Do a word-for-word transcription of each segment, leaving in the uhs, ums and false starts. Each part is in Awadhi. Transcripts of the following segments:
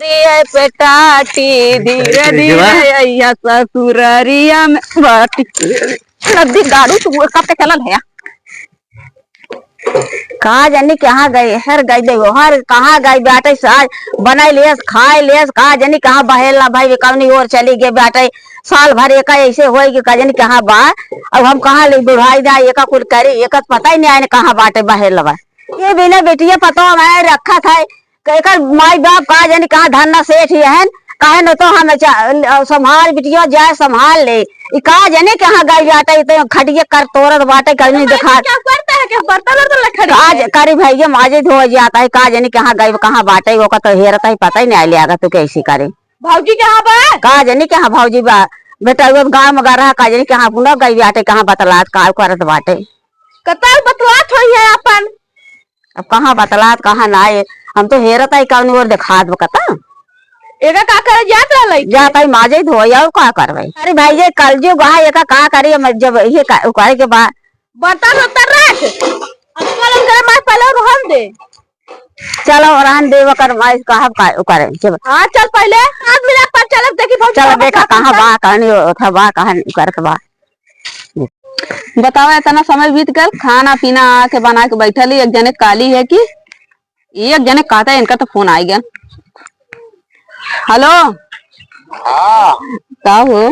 ये पेटाटी धीरे धीरे अइहा ससुररिया में बाटी। नदी गाड़ू तू कब के चलल है? कहाँ जानी कहाँ गई, हर गई दे, हर कहाँ गई बाटे, साज बनाई लेस, खाई लेस, कहाँ जानी कहाँ बहेल ना भाई, कौनी ओर चली गई बाटे। साल भर एका ऐसे होई कि का जानी कहाँ बा। अब हम कहाँ ले बुढ़ाई जाए, एका कुल करी, एका पता ही नहीं आए कहाँ बाटे बहेल बा। ये बिना बेटिया पतो हमारे रखा था, एकर माई बाप का जानी कहाँ धन्ना सेठ ही हन, काहे न तो हम चा-, संभाल बिटिया जाए संभाल ले। ई का जानी कहाँ गई बाटे, ई तो खटिया कर तोरत बाटे, कहीं नहीं देखा। क्या करता है, क्या बर्तन वर्तन रखा रही का है? ज-, करी भैया माजे धो जाता है, का जानी कहाँ गई, कहाँ बाटे, ओका तो हेरता ही पता ही नहीं आए लिया तू कैसी करे। भौजी कहाँ बा? का जानी कहाँ भौजी बा, बेटा वो गाँव में गा रहा, का जानी कहाँ पुनः गई बाटे, कहाँ बतलात, का करत बाटे। कतल बतलात होई है अपन। अब कहाँ बतलात, कहाँ ना आए, हम तो हेरत आई कौन ओर देखात बा कता। एका का करे जात रहलै? जात आई माजे धोई, और का करबै? अरे भाई, ये कलजुग है, एका का करी, हम जब ये का, उ करे के बा। बर्तन उतर रख, अब कल हम करे मार पहले रहन दे। चलो, रहन दे, ओकर माई कहब का, उ करे, चल। हाँ, चल पहले, हाथ मिला पर चल, देखी भौजी चलो, कहाँ देखा बा, कहाँ बा, कहाँ नहीं होता बा, कहाँ नहीं करत बा। बतावा, इतना समय बीत गल, खाना पीना आके बना के बैठल ही, एक जने काली है कि एक जने कहता है, इनका तो फोन आ गया। हेलो। हाँ। का हो?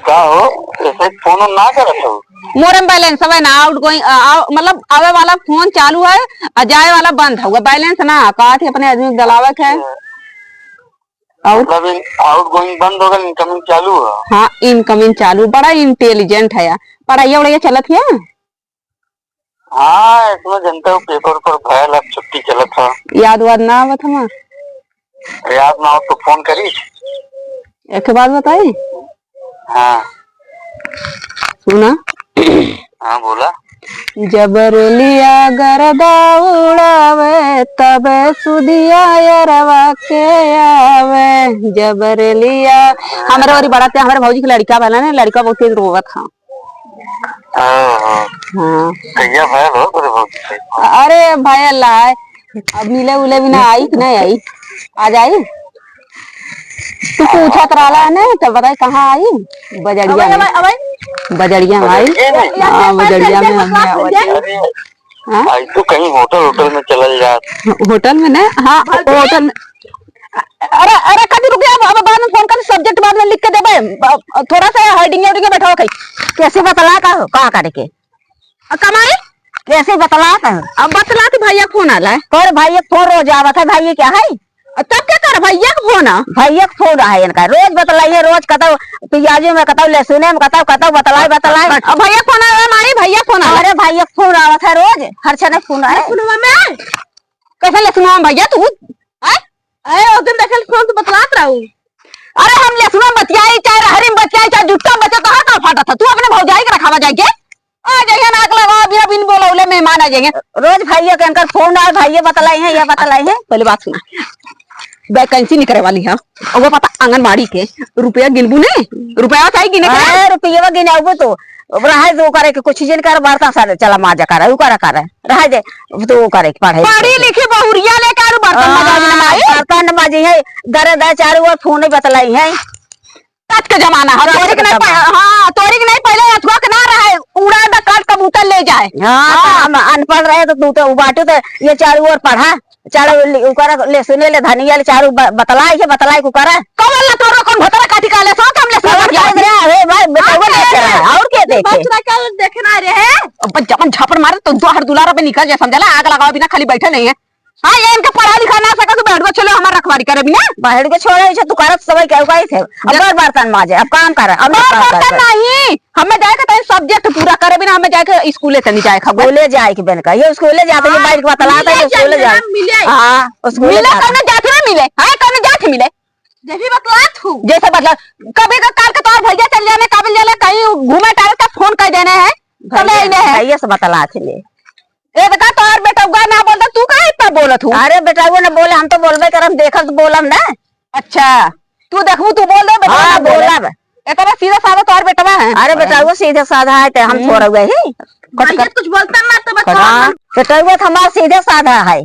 का हो? ऐसे फोन ना करत हो? मोरे में बैलेंस है ना, आउट गोइंग, आ, आ, मतलब आवे वाला फोन चालू है, आ जाए वाला बंद हुआ, बैलेंस ना, का थे अपने आदमी के दलावक है। अच्छा। और? मतलब इन आउट गोइंग बंद हो गल, इनकमिंग चालू है? हाँ, इनकमिंग चालू, बड़ा इंटेलिजेंट है यार। पढ़ाई वढ़ाई चलत है? हाँ, इसमें जनता को पेपर पर भयल, अब छुट्टी चलत है। याद वाद ना आवत हमार? याद ना हो तो फोन करी। एक बात बताई? हाँ। सुना। हाँ, बोला। जब रेलिया गरदा उड़ावे, तबे सुदिया यरवा के आवे। जब रेलिया, हमरे ओरी बड़ा ते, हमरे भौजी के लड़का वाला ने, लड़का बहुत तेज रोवत हा। ओहो। हाँ। कहिया भयल हो तोरे भौजी से? अरे भयल है, अब मिले उले भी ना आई कि नहीं आई, आ जाई। तू पूछत रहला है ना, तो बताई कहाँ आई? बजरिया अबे, में। अबे, अबे। बजरिया में आई? बजरिया में? हाँ, बजरिया में हमने आवत है। अरे, हाँ? आई तो कहीं होटल, होटल में चलल जात। होटल में ना? हाँ, होटल में। अरे, अरे, कभी रुक जा, अब, अब बाद में फोन कर, सब्जेक्ट बाद में लिख के देबे। अब थोड़ा सा हेडिंग, हेडिंग बैठा हो कहीं। कैसे बतला का हो, का करे के? आ, कमाई? कैसे बतलात है? अब बतलात भैया के फोन आला है। तोर भैया के फोन रोज आवत है, भैया क्या है? आ, तब क्या कर भैया के फोन आ? भैया के फोन है इनका, रोज बतलाई है, रोज कतौ पियाजू में, कतौ लहसुने में, कतौ, कतौ बतलाई, बतलाई। अब भैया के फोन आवे, माई, भैया के फोन आवे। अरे भैया के फोन आवत है रोज, हर छने फोन आए। लहसुनवा में? कैसे लहसुनवा में भैया तू? आए? अरे, उस दिन देखल फोन तो बतलात रहू। अरे, हम लहसुनवा में बतियाई, चाहे रहरी में बतियाई, चाहे जुट्टा में बतियाई, तो हर का फाटा था। तू अपने भौजाई के रखावा जाइके। आ जाइए ना, अगला बार भी अब इन बोलौले मेहमान आ जाइए। रोज भाइये के इनकर फोन आए, भाइये बतलाई है, ये बतलाई है। पहले बात सुन। वैकेंसी निकले वाली है। और वो पता आंगनबाड़ी के। रुपया गिनबू ने? रुपया चाहिए गिने के? अरे, रुपया गिने, वो तो रहे तो करे के कुछ जिन कर, बर्तन सारे चला माजा करे, उ करे, करे। रहे दे, अब तो वो करे के पढ़े। पढ़ी लिखी बहुरिया लेके आलू बर्तन हाँ, मजावे ना माई। बर्तन मजी है, दरे दे चारू ओर फोन बतलाई है। आज के जमाना है, आज तोरी के के नहीं जमाना। पह-, हाँ, तोरी के नहीं पहले अथुआ के ना रहे, उड़ा द काट कबूतर ले जाए। हाँ, हाँ। हम अनपढ़ रहे तो तू तो बाटू तो ये चारू ओर पढ़ा, चारू ले-, ओकर ले सुने ले धनिया ले चारू ब-, बतलाई के बतलाई को करे। कमल ना तोरो कौन भतरा काटी काले सो, कम ले सुने कमल बतिया। काट दे, अरे भाई, बेटा, वो हाँ, देखे रहे, और क्या देखे? भतरा का देखना रे है? अब जब हम झापड़ मारे तो दो हर दुलारा पे निकल जाए, समझला? आग लगावा बिना खाली बैठे नहीं है। हाँ, ये इनका पढ़ा लिखा ना सका तो बैठ को चलो हमारा रखवारी करे बिना। बैठ के छोड़े, इसे तू करत सब क्या उगाई थे? अब जब बार बर्तन माजे, अब काम करे, अब बार काम बर्तन करे। नहीं, हमें जाए के तनी सब्जेक्ट पूरा करे बिना, हमें जाए के स्कूले तनी जाए खा। स्कूले जाए के बिना का, ये स्कूले जाते, ये हाँ, बाइक बतलाता है, मिले स्कूले जाए। मिले। हाँ, स्कूले मिले, जाते। कौनो जात में मिले, हाँ, कौनो जात मिले। जैसे बतलात हूँ। जैसे बतला, कभी का काल के तोर भैया चल जाने, काबिल जाने, कहीं घूमे टहल का फोन कर देने हैं, भैया, समय ही नहीं है। भैया से बतलात ले। ए, देखा, तोहर बेटउआ ना बोलता, तू काहे इतना बोलत हूँ? अरे, बेटउआ ना बोले, हम तो बोलबे करम, देखब तो बोलम ना। अच्छा, तू देखबू, तू बोल दे, बेटउआ हाँ, ना बोले। बोलब। इतना सीधा साधा तोहर बेटवा है। अरे, बेटउआ सीधा साधा है, ते हम हम्म। थोड़ा हुए ही। कट, भैया कट। कुछ बोलता ना, तो बता। हाँ, बेटउआ तो हमारा सीधा साधा है।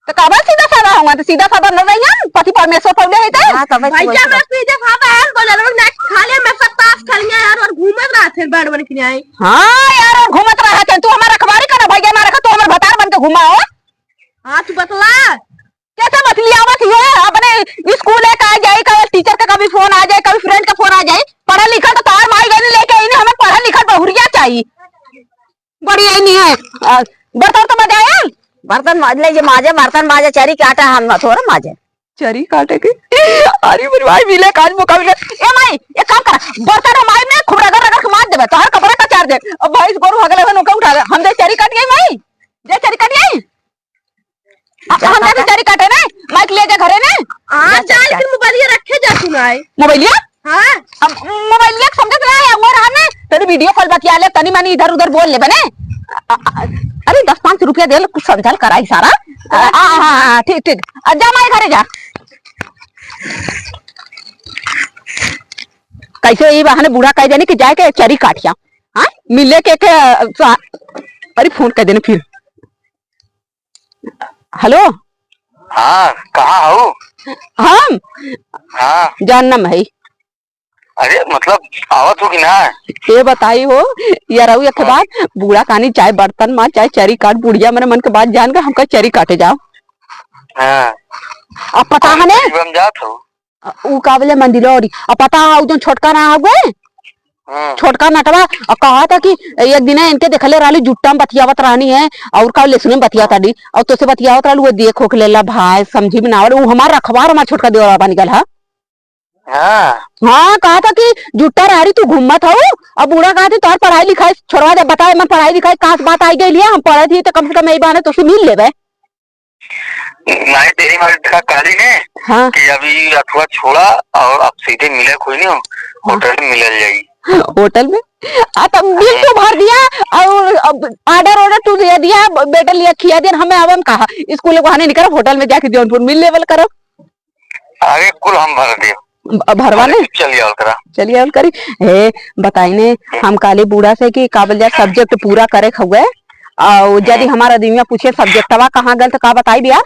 तो काबर सीधा साधा होंगे, तो सीधा साधा न रही हम, पति परमेश्वर पौले है तो। हाँ, तब भैया, मैं सीधा साधा है, बोले लोग ना खा ले, मैं सब ताश खेल गया यार, और घूमत रहा थे बड़ बन के नहीं आई। हाँ यार, और घूमत रहा थे, तू हमारा रखवारी करा भैया, ना रखा, तू हमारा भतार बन के घुमाओ। हाँ, तू बतला। कैसे बतलियावत ही है? अपने स्कूल है, का जाई, का टीचर का कभी फोन आ जाए, कभी फ्रेंड का फोन आ जाए, पढ़ा लिखा तो तार माई गई लेके आई ने, हमें पढ़ा लिखा बहुरिया चाहिए। बड़ी आई नहीं है। आ, बर्तन तो मजाया? बर्तन माज ले, ये माजे, बर्तन माजे, चरी काटा हम ना, थोड़ा माजे। चरी काटे के? अरे मेरी माई मिले, काज मौका मिले। ए माई, एक काम करा, बर्तन हम आई में खूब रगड़ रगड़ के माज देबे, तोहर कपड़ा कचार दे। अब भैंस गोरू हगले हन, ओका उठा ले। हम दे चरी काट गई माई, दे चरी काट गई। आ, हम जाके चरी काटे ने, माइक ले जा घरे ने। हाँ, जा, जा, जा। लेकिन मोबाइलिया रखे जा तू ना आए। मोबाइलिया? हाँ। अब मोबाइलिया के समझत ना है, वो रहा ने, तनी वीडियो कॉल बतिया ले, तनी मनी इधर उधर बोल ले बने। अ, अ, अरे, दस पाँच रुपया दे ले, कुछ समझल कराई सारा। आ, आ, हाँ, हाँ, ठीक, ठीक। आ, जा माई घरे जा। कैसे ई बहाने बूढ़ा कह देनी कि जाए के चरी काटिया। हाँ? मिले के, के, अ, सा-, अरे, फोन कर देने फिर। हेलो। हाँ, कहाँ हऊ? हम? हाँ। जानना में है। अरे, मतलब, आवत हो कि ना? ये बताई हो, यार, एक हाँ। बात, बूढ़ा कानी चाहे बर्तन माज, चाहे चरी काट, बुढ़िया मेरे मन के बात जान के हमका चरी काटे जाओ। हाँ। अब पता है ने? हम जात हो। अ, ऊ का बोले मंदिलो औरी। अब पता है, ऊ जौन छोटका ना हो गए? हाँ। छोटका नटवा, अ, कहा था कि एक दिन इनके देखले रहली, जुट्टा में बतियावत रहनी है, और का लेसुने में बतियावत हाँ। रहली, और तोसे बतियावत रहली, वो देख होके लेला भाई, समझी में ना आवल, ऊ हमार रखवार, हमार छोटका देवरा बन गल है। हाँ। हाँ, कहा था कि जुट्टा रहरी तू घूमत हऊ, अब बूढ़ा कहा था, "तोहर पढ़ाई लिखाई छोड़वा दे, बताए, मैं पढ़ाई लिखाई कहाँ से बात आई गई लिया, हम पढ़े थी तो कम से कम यही बहाने तोसे मिल लेबे।" नहीं, तेरी माँ का काली ने हाँ। कि अभी अथवा छोड़ा और अब सीधे मिले कोई नहीं हो, हाँ। होटल में मिलल जाई। होटल में? आ, तब बिल हाँ। तो भर दिया और अब ऑर्डर ऑर्डर तू दे दिया, ब-, बेटा लिया खिया दिया, हमें अब हम कहा स्कूल के बहाने निकल, होटल में जाके जौनपुर मिल लेवल करो। अरे, कुल हम भर दियो। ब-, भरवा अरे, ने? चलिए और करा। चलिए और करी। हे, बताई ने, हम काले बूढ़ा से कि काबल जा सब्जेक्ट पूरा करे के हुए, और यदि हम्म। हमारा दिमिया पूछे सब्जेक्टवा कहाँ गल, तो का बताई बिया?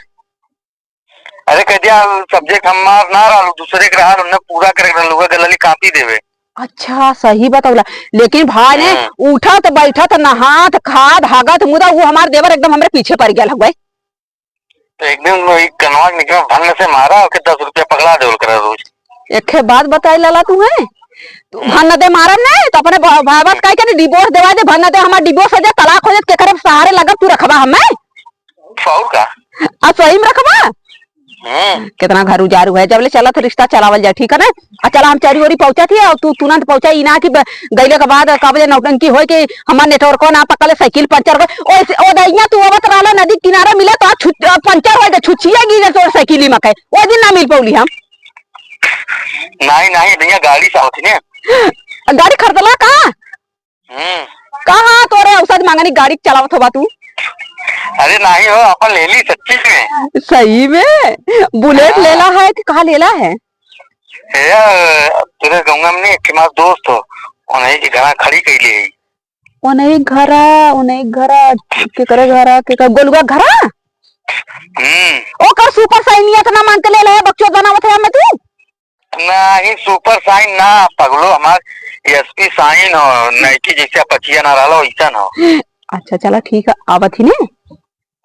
अरे, कह दिया, सब्जेक्ट हमार ना रहल, दूसरे के रहल, हमने पूरा करे के रहल, उहे गलली कापी देवे। अच्छा, सही बतौला। लेकिन भाई ने हम्म। उठत, बैठत, नहात, खात, हागत, मुदा, वो हमार देवर एकदम हमरे पीछे पड़ गया हुए। तो एक दिन वो एक कनवा के निकला, भन्न से मारा, ओके दस रुपया पकड़ा देवल करा रोज। एखे बात बताई लाला तू है, तू हम्म। भन्न दे मारब नहीं, तो अपने भा-, भाई बात हम्म। कहे के नहीं, डिवोर्स देवा दे, भन्न दे हमार डिवोर्स हो जाए, तलाक हो जाए, केकरे सहारे लगब तू रखबा हमें? और का? आ सही में रखबा? हम्म। कितना घर उजारू है, जब ले चलत रिश्ता चलावल जाए, ठीक है ना? आ चला हम चरी ओरी पहुंचा थी, और तू तुरंत पहुंचा, ई ना कि ब-, गइले के बाद का बजे नौटंकी होए कि हमार नेटवर्को ना पकड़े, साइकिल पंचर हो। ओइसे, ओ दैया तू आवत रहला नदी किनारे मिले तो छु-, पंचर होए के छुच्छिया गिरे तोर साइकिल में के। ओ दिन ना मिल पौली हम। नहीं, नहीं, भैया गाड़ी से आवत ने। गाड़ी खरीदला का? हम्म। कहाँ तोरे औसत मांगनी गाड़ी चलावत होबा तू? अरे नहीं हो, अपन ले ली सच्ची में। सही में? बुलेट हाँ। लेला है कि कहाँ लेला है? ए, तेरे गंगा में नहीं, एक हमार दोस्त हो, उन्हीं के घरा खड़ी कैली है। उन्हीं घरा, उन्हीं घरा, केकरे घरा, केकर गोलुआ घरा? हम्म। ओकर सुपर साइन इतना मांग के ले ले, बकचोद बनावत है हमें तू? नहीं, सुपर साइन ना, पगलो, हमार एसपी साइन हो, नाइकी जैसे पचिया ना रहलो, वैसन हो। अच्छा, चला ठीक है, आवत ही ने।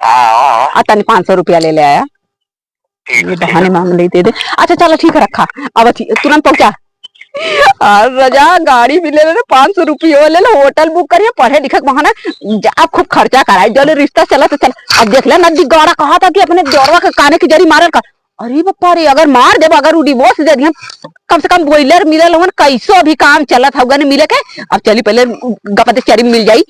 हाँ, हाँ, हाँ। आ, तनी पाँच सौ रुपया ले ले आया। ठीक, ये ठीक। बहाने मांग ले, दे दे। अच्छा, चला ठीक है, रखा, आवत ही, तुरंत पहुंचा। आ, रजा, गाड़ी भी ले ले, पाँच सौ रुपया ले ले, होटल बुक करिए, पढ़े लिखे के बहाने, जा, खूब खर्चा कराई, जले रिश्ता चला तो चला। अब देख ले, नदी गाड़ा कहा था कि अपने देवरवा के काने की जरी मारल कर, अरे बापा रे, अगर मार देबा, अगर उ डिवोर्स दे दिहन, कम से कम बॉयलर मिलल होवन, कैसो अभी काम चलत हउगन मिले के। अब चली पहले गपते चरी मिल जाई।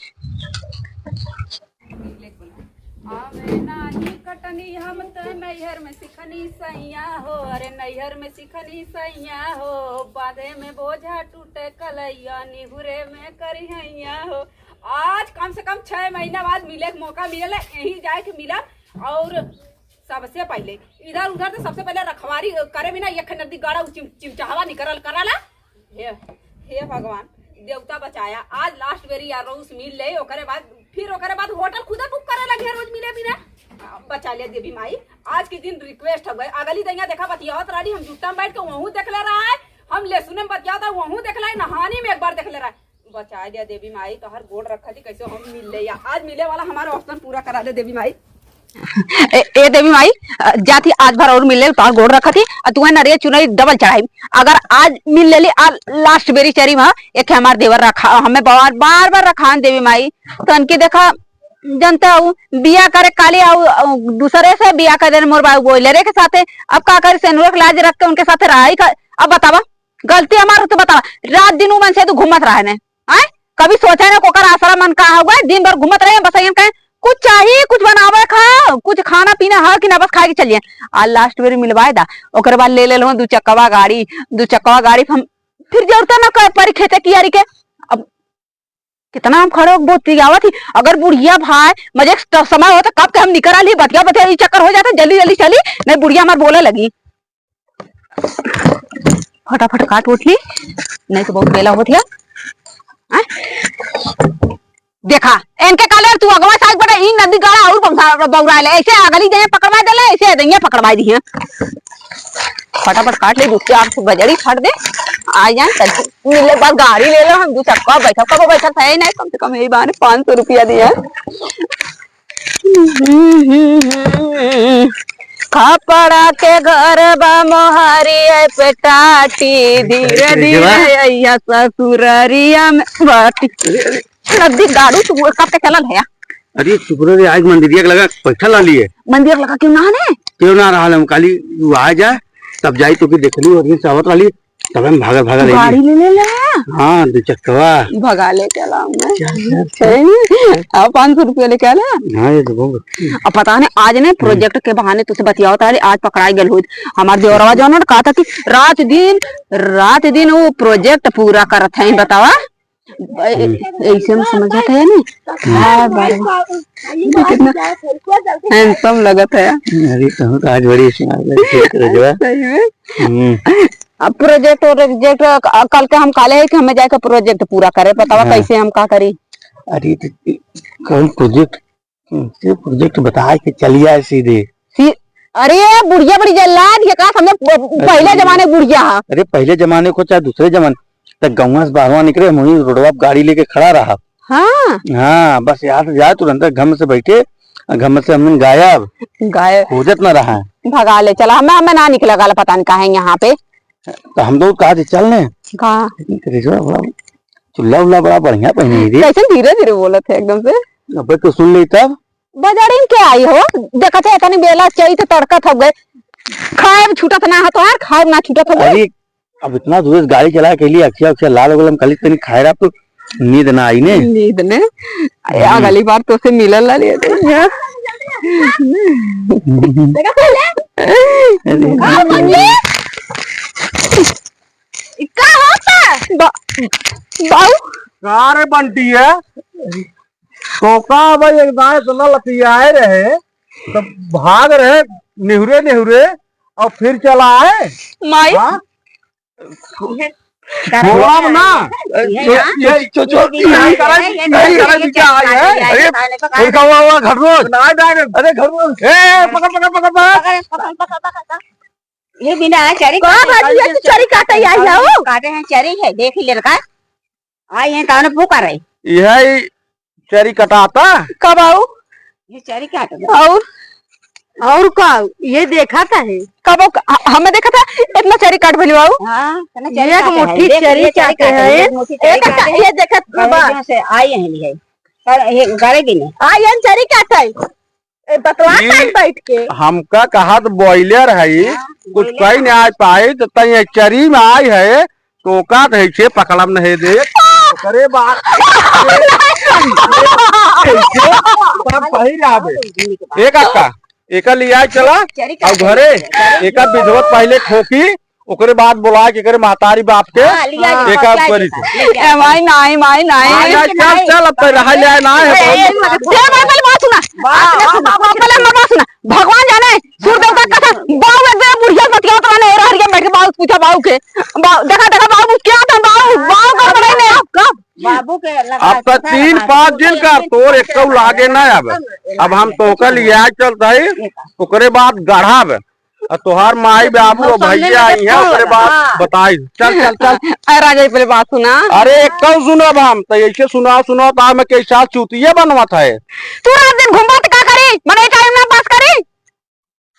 आवे नाही कटनी हम त नैहर में सिखनी सैया हो, अरे नैहर में सिखनी सैया हो, बांधे में बोझा टूटे कलैया, निहुरे में करिहैया हो। आज कम से कम छह महीना बाद मिले के मौका मिलल, यहीं जाए के मिला। और सबसे पहले इधर उधर तो सबसे पहले रखवारी करे बिना एक नदी गाड़ा उ चिम-, चिमचाहवा निकरल कराला। हे, हे भगवान, देवता बचाया, आज लास्ट बेरी यार रोज मिल ले, ओकरे बाद फिर ओकरे बाद होटल खुदे बुक करे लगे रोज मिले बिना। बचा ले देवी माई, आज के दिन request हवे। अगली दइया देखा बतियावत रहली, हम जुत्ता में बैठ के वहूँ देख ले रहा है, हम लेसुने में बतियावत है, वहूँ देख ले, नहानी में एक बार देख ले रहा है। बचा दे देवी माई, तोहर गोड़ रखत ही, कैसे हम मिल ले या आज मिले वाला हमारा option पूरा करा दे देवी माई। ए, ए देवी माई, अ, जाती आज भर और मिल ले, तोहर गोड़ रखत ही, अ, तुहे नरिया चुनरी double चढ़ाई। अगर आज मिल लेली, आ last बेरी चरी में एक हमार देवर रखा, हमें बार, बार, बार रखान देवी माई, तनकी देखा जनता हूँ, बिया करे काली आऊ, आऊ दूसरे से बिया कर देने मोर बाबू बोले रे के साथे। अब का करी, सेनुआ के लाज रख के उनके साथे रहा ही का। अब बतावा, गलती हमार हो तो बतावा। रात दिन उ मन से तू घूमत रहे ने, आय? कभी सोचा ना कोकर आसरा मन का हुआ, दिन भर घूमत रहे, बस यन कहे, "कुछ चाहिए, कुछ बनावे खा, कुछ खाना पीना है कि ना, बस खाए के चलिए।" आ last बेर मिलवाए दा, ओकर बाद ले ले लो दू चक्कवा गाड़ी, दू चक्कवा गाड़ी हम फिर जरूरत ना कर परी खेते कियारी के। अब कितना हम खड़े होके बतियावत ही। अगर बुढ़िया भाई मजे के समय होता, कब के हम निकर आली, बतिया बतिया ई चक्कर हो जाता, जल्दी जल्दी चली, नहीं बुढ़िया हमार बोले लगी। फटाफट काट उठ ली, नहीं तो बहुत बेला होत है। हैं? देखा, इनके काले तू अगवा साइड पर ई नदी गाड़ा और बौरा-, बौराए ले, ऐसे अगली जगह पकड़वा देले, ऐसे दइया पकड़वा दी है। फटाफट काट ले, दूसरे आप से बजरी छाट दे, आ जाए, तब मिले बाद गाड़ी ले लो, हम दू चक्का बैठा, कबो बैठा था ही नहीं, कम से कम यही बहाने पाँच सौ रुपया दिया। खपड़ा के घर बा मोहारी है पे टाटी, धीरे धीरे अइया ससुररिया में बाटी। नदी गाड़ू तू कब के चलल है? अरे चुप रह रे, आज मंदिरिया के लगा पैसा ला लिए। मंदिर लगा क्यों ना आने? क्यों ना रहा हम काली तू आ जा, तब जाई तो कि देखली और दिन से आवत रहली, तब हम भागल भागल गाड़ी अइली। ले ले ले। हाँ, दू चक्कवा। भगा ले चला हमने। चल, चल, चल। सही में? अब पाँच सौ रुपया लेके आला। हाँ, ये तो बहुत। अब पता नहीं आज ने हम्म। प्रोजेक्ट के बहाने तुझसे बतियावत रहली, आज पकड़ाई गल होत। हमार देवरवा जौन कहा था कि रात दिन, रात दिन वो प्रोजेक्ट पूरा करत है, बतावा। ए-, हम्म। ऐसे में समझ आता है ना? हम्म। हाँ, बार-बार। ये कितना handsome लगत है। अरे, तुम तो आज बड़ी smart लग रही हो, रजवा। सही में। हम्म। अब प्रोजेक्ट और रिजेक्ट, अ, कल के हम काले है कि हमें जाके प्रोजेक्ट पूरा करे, बतावा हाँ। कैसे हम का करी? अरे, तो कौन प्रोजेक्ट? ये प्रोजेक्ट बताए के चलिया है सीधे। सी-, अरे, बुढ़िया बड़ी जल्लाद, ये का समझे, प-, अरे, पहले जमाने बुढ़िया हा। अरे, पहले जमाने को चाहे दूसरे जमाने, तक गौवा से बाहरवा निकले, वहीं रोडवा पे गाड़ी लेके खड़ा रहा। हाँ। हाँ, बस यहाँ से जाए, तुरंत घर में से बैठे, और घर में से हम गायब। गायब। खोजत ना रहा। भगा ले चला, हमें, हमें ना निकला गाला, पता नहीं कहाँ है यहाँ पे। तो हम लोग कहा थे, चल ने। कहाँ? लेकिन करेजवा बड़ा, चुल्ला उल्ला बड़ा बढ़िया पहने है रे। कैसे धीरे धीरे बोलत है एकदम से। अबे तो सुन ले तब। बजारिन के आई हो, देखत है इतनी बेला चई तो तड़कत हो गए। खाए छूटत ना है तोहार, खाए ना छूटत हो गए। अरे, अब इतना दूर से गाड़ी चला के लिए अखिया उखिया लाल हो गल, हम कहली तनी खाए रहा तो नींद ना आई ने। नींद ने। अरे, हम्म। अगली बार तो से मिलल ला लिए थे। देखा पहले? अरे। हाँ, मम्मी। का होता? बा-, बाऊ। का रे बंटी है? तो का भाई एक दाएं से न लतियाए रहे, तो भाग रहे निहुरे निहुरे और फिर चला आए। माई। हाँ? छोड़ब ना। ये, ये, ये, छो-, छो-, ये, नहीं करे, ये, नहीं करे, ये, क्या ये, है? ये, अरे, ये, उनका हुआ, हुआ घर रोज। ना, ना, ना। अरे, घर रोज। ए, पकड़, पकड़, पकड़, पकड़। पकड़, पकड़, पकड़, पकड़। ये बिना चरी का काटे। भाभी, ये तो चरी काटे आई है, हो? काटे हैं, चरी है, देख ही ले रखा है। आई हैं, ताने पुकार है। यह ही चरी कटाता। कब आऊ? ये चरी काटे। और, और का? ये देखा था है। कब आऊ? ह-, हमें देखा था, इतना चरी काट भली आऊ। हाँ, इतना चरी एक काटे मोटी है। देख, चरी ये चरी काटे काटे है, हैं। एक मोटी चरी एक काटे का-, हैं। ये देखत बा। जो से आई हैं, ये। पर ये गले भी नहीं। आ, ये चरी काटे है। ए, बतला ई काट बैठ के। हमका कहा तो बॉयलर है, हाँ, कुछ बॉयलर कही है। नहीं आ पाई, तो तई चरी में आई है, तो का कहे छे पकड़म नहीं दे। करे बात। बड़ा पहिर आवे। एक अक्का, एका लिया चला, चरी और काट घरे, चरी। एका विधवत पहले ठोकी, ओकरे बाद बोला के करे महतारी बाप के हाँ, लिया, एक लिया, करी। लिया, लिया। ए, माई, नाई, माई, नाई। आ, नाई, चल, चल, अब तो रहा ले, ना है, ए, ए, बहुत। ए, माई, पहले बात सुना। बात, बात, बात, बात, पहले हमार बात सुना। भगवान जाने, सूर्य देवता का कसम, बाऊ एक दिन बुढ़िया बतियावत रहने, ए, रहरिया में बैठ के बाऊ पूछा, बाऊ के। बाऊ, देखा, देखा, बाऊ, क्या था, बाऊ, बाऊ का बनाई नहीं। कब? बाबू अब तो तीन पाँच दिन का तोर एक लागे ना। अब अब हम तोका लिया चलता है, ओकरे बाद गढ़ब। और तोहार माई बाबू और भैया आई हैं, ओकरे बाद बताई। चल, चल, चल। अरे राजा, पहले बात सुना। अरे, एक कौ सुनब हम, तो ऐसे सुना, सुना, तो मैं कैसा चूतिया बनवत है। तू रात दिन घूमबा त का करी? मने टाइम ना पास करी?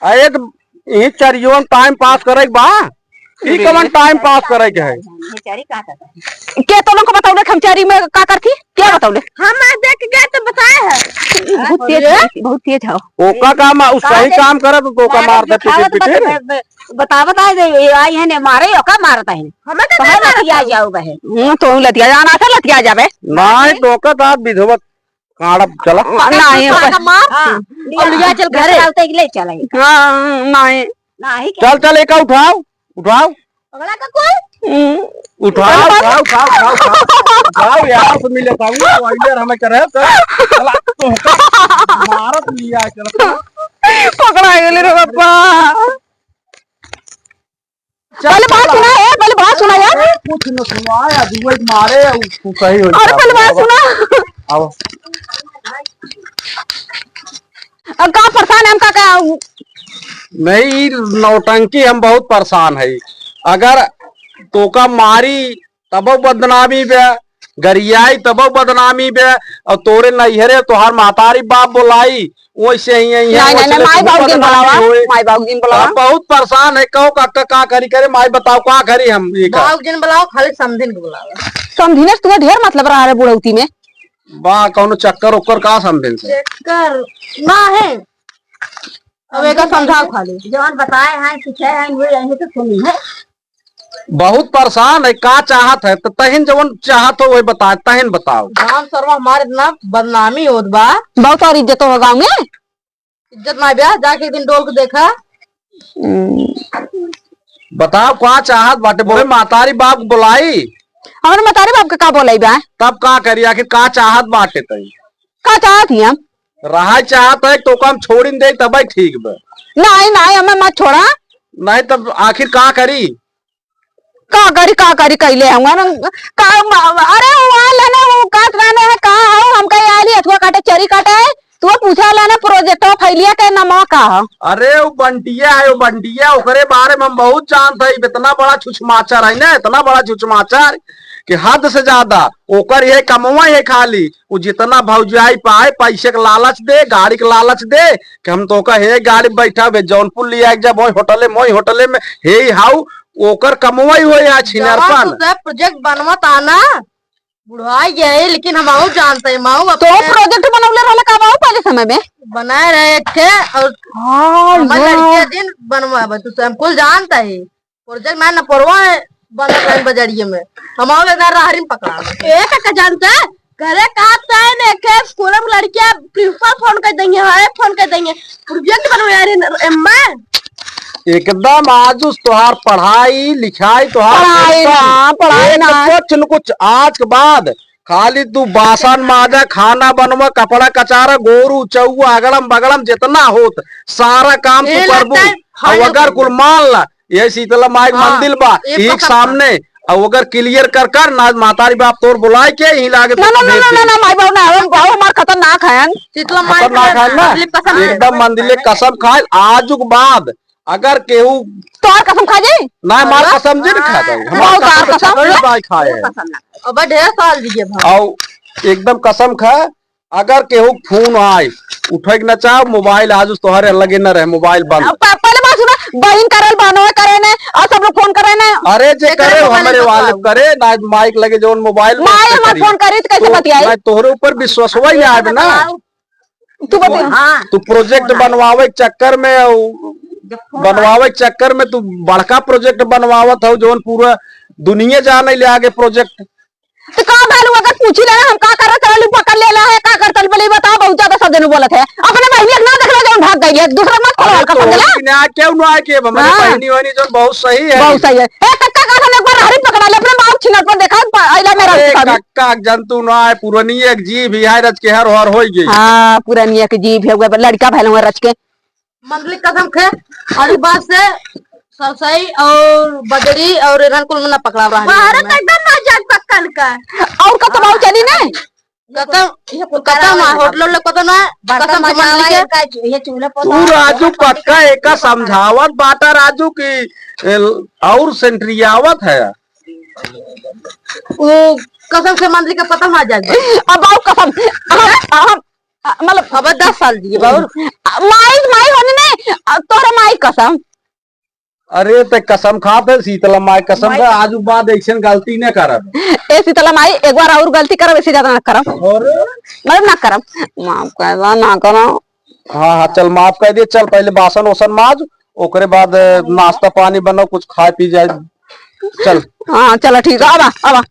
अरे, तो यही चरियो में टाइम पास करे के बा। ई अरे, कवन टाइम पास करे के है? ये चरी का करता है? के तो लोग को बताओ ना, हम चरी में का करती? क्या बताओ ले? हम आज देख के गए तो बताए हैं। बहुत तेज अरे। है, बहुत तेज है। ओका काम, उ सही काम करे तो ओका मार दे, पिटिर, पिटिर। बता, बता दे, ये आई है ने मारे, ओका मारता है। हमें तो कहाँ नहीं मारता लतिया है। जाओ बहे? हम्म, तो लतिया जाना था, लतिया जाबे। नहीं, तो ओका दांत विधवत काढ़ब चला। नहीं, ओका मार। हाँ, और लिया चल घरे। ले चला। हाँ, नहीं। नहीं क्या? चल, चल, एका उठाओ, उठाओ। पकड़ा का कोई? हम्म। उठाओ, उठाओ, उठाओ, उठाओ, उठाओ। उठाओ यार, से मिले था, वो वाइलर हमें करे, तो चला, तो मारत लिया, चला। पकड़ा गेले रे बाबा। चल, पहले बात चला। सुना, ए, पहले बात सुना यार। ए, कुछ न सुना, या दुबई मारे, या उ, उ सही हो अरे, जाए। पहले बात सुना। आओ। अब का परेशान है हम, का, का? नहीं, ई नौटंकी हम बहुत परेशान है। अगर तोका मारी तबो बदनामी बे, गरियाई तबो बदनामी बे, और तोरे नैहरे तोहार महतारी बाप बोलाई, वैसे ही यही है, नहीं, नहीं, वैसे नहीं, माई बाबू जिन बदनामी बुलावा, होए। माई बाबू जिन बुलावा। हम बहुत परेशान है, कहो काका का करी करे, माई बताओ का करी हम ये का? बाबू जिन बुलाओ, खाली समधिन के बुलावा। समधिन से तुम्हें ढेर मतलब रहा है बुढ़ौती में। बा, कौनो चक्कर ओक्कर का समधिन से? चक्कर ना है। अब एका समझाओ खाली। जवन बताए हैं, पूछे हैं, वो यही तो सुनी है। बहुत परेशान है, का चाहत है, तो तहिन जवन चाहत हो, वही बता, तहिन बताओ। गांव सरवा हमारे इतना बदनामी होत बा। बहुत और इज्जत हो गांव में। इज्जत ना बा, जाके एक दिन डोल के देखा। हम्म। बताओ, का चाहत बाटे? बोले, महतारी बाप बुलाई। हमारे महतारी बाप के का बोलाई बा? तब का करी, आखिर का चाहत बाटे तई? का चाहत ही हम? रहा चाहत है तो काम छोड़िन दे, तब ठीक बा। नहीं, नहीं, हमें मत छोड़ा। नहीं, तब आखिर का करी? का करी, का करी, कैले हम, हम, का, अरे, वो आल है ना, वो कहत रहने है, कहाँ हो? हम कहे, आली हथुआ काटे, चरी काटे, तू पूछा ला ना, प्रोजेक्टवा फैलिया के नमवा का हो? अरे, वो बंटिया है, वो बंटिया, ओकरे बारे में हम बहुत जानत है। इतना बड़ा छुछमाचर है ना, इतना बड़ा छुछमाचर कि हद से ज्यादा। ओकर ये कमवा है खाली, वो जितना भौजाई पाए, पैसे के लालच दे, गाड़ी के लालच दे, कि हम तोका हे गाड़ी बैठा बे, जौनपुर लिया के जब वही होटले में, वही होटले में, हे हाउ, ओकर कमवा ही हो या छिनरपन। जवान तो सब प्रोजेक्ट बनवत आना, बुढ़ाई गए, लेकिन हम आऊ जानते हैं, माऊ तो अपने प्रोजेक्ट बनौले रहले का बाऊ पहले समय में? बनाए रहे एक ठे, और हाँ, हमारे हाँ। लड़किया दिन बनवा, तू तो हम कुल जानता है। प्रोजेक्ट ना नपरवा है, बनत है बजरिये में। हम आऊ इधर रहरी में पकड़ा। ए काका जानता है? घरे का साइन एक है, स्कूल में लड़किया प्रिंसिपल फोन कर देंगे, है फोन कर देंगे। प्रोजेक्ट बनवा यार, एम्मा। एकदम आजुस तोहार पढ़ाई लिखाई, तोहार पढ़ाई एकदम ना, पढ़ाई एक ना। कुछ न कुछ आज के बाद खाली तू बासन माजा, खाना बनवा, कपड़ा कचारा, गोरू चौवा, अगड़म बगड़म जितना होत, सारा काम तू ए करबू। लगता है, और खाने अगर को कुल मान ला, ये शीतला माई के हाँ, मंदिर बा, ये यही के पसंद बा। सामने, और अगर क्लियर कर कर ना, महतारी बाप तोर बुलाए के यही लागे ना, तो ना, ना, भेज ना, दे। ना, ना, माई बाबू ना, हम बाबू हमार खतरनाक है। शीतला माई खतरनाक के है ना? मंदिर पसंद है। एकदम मंदिर ले कसम खाए, आजुक बाद अगर केहू तोहार कसम खा जाई? ना, हमार अरे? कसम जिन खा जाई। हमार बहुत कसम बार तो कसम। छतरी बाई खाए है। अब ढेर साल दिए भाई। और एकदम कसम खा, अगर केहू फोन आए, उठे के ना चाहो, मोबाइल आज उस तोहरे लगे न रहे, मोबाइल बंद। अब प-, पहले बात सुना, बहिन करल, बहनों करे ने, और सब लोग फोन करे ने। अरे जे एकरे करे, वो मोबाइल हमारे में वाले बताओ। करे, ना माइक लगे जौन मोबाइल में माई से हमार करिए। फोन करी तो कैसे तो बतियाई? ना तोहरे ऊपर विश्वास हुआ ही ना आवे ना। बताओ। तू बता। हाँ। तू प्रोजेक्ट बनवावे के चक्कर में, उ, जब फोन बनवावे के चक्कर में तू बड़का प्रोजेक्ट बनवावत हो, जौन पूरा दुनिया जाने ले आगे प्रोजेक्ट। तो का भइल, अगर पूछी लेना, हम का करत रहलू, पकड़ लेला है, का करत रहलू, बोले, "बताओ, बहुत ज्यादा सब जने बोलत है।" अपने बहिनिया के ना देखला, जौन भाग गई है, दूसरा मत अरे खोला, तो पकड़ लेला। ना, क्यों ना आए कि अब हमारे हाँ। बहिनी वहिनी जौन बहुत सही है। बहुत सही है। ए, कक्का का हम एक बार हरी पकड़ा ले, अपने बाप छिनर पर देखा, प-, अइला मेरा अरे, सब। कक्का के जंतु ना है, पुरनिया के जीभ ही है, रच के हर हर होई गई। हाँ, पुरनिया के जीभ है, वो लड़का भैलवा रच के। मंगली कसम खे, अरे बात से सरसई और बजरी और एरहन कुल में ना पकड़ा रहा है। भारत एकदम ना जाए कक्का। का। और का तो बाबू चली ना? कसम, ये कुल कसम, करावे होटल वाले। होटल पता ना, बर्तन कसम से मान मजावा लीजिए। इनका, ये चूल्हा तू पोता राजू पक्का एका समझावत बाटा राजू की, ए, और सेंट्रियावत है। वो कसम से मंदिर का पता ना जाए। अब आओ कसम, हम, हम, मतलब अब दस साल दिए बाबू। माई, माई होने नहीं, तोहरे माई कसम। अरे ते कसम खात है शीतला माई कसम माई का, आज बाद ऐसन गलती न करब। ए शीतला माई, एक बार और गलती करब, ऐसे ज्यादा ना करब। अरे मतलब ना करब, माफ कर दो, ना करो। हाँ हाँ, चल माफ कर दिए। चल पहले बासन ओसन माज, ओकरे बाद अ, नाश्ता पानी बनाओ, कुछ खाए पी जाए। चल। हाँ चलो ठीक है, आवा आवा।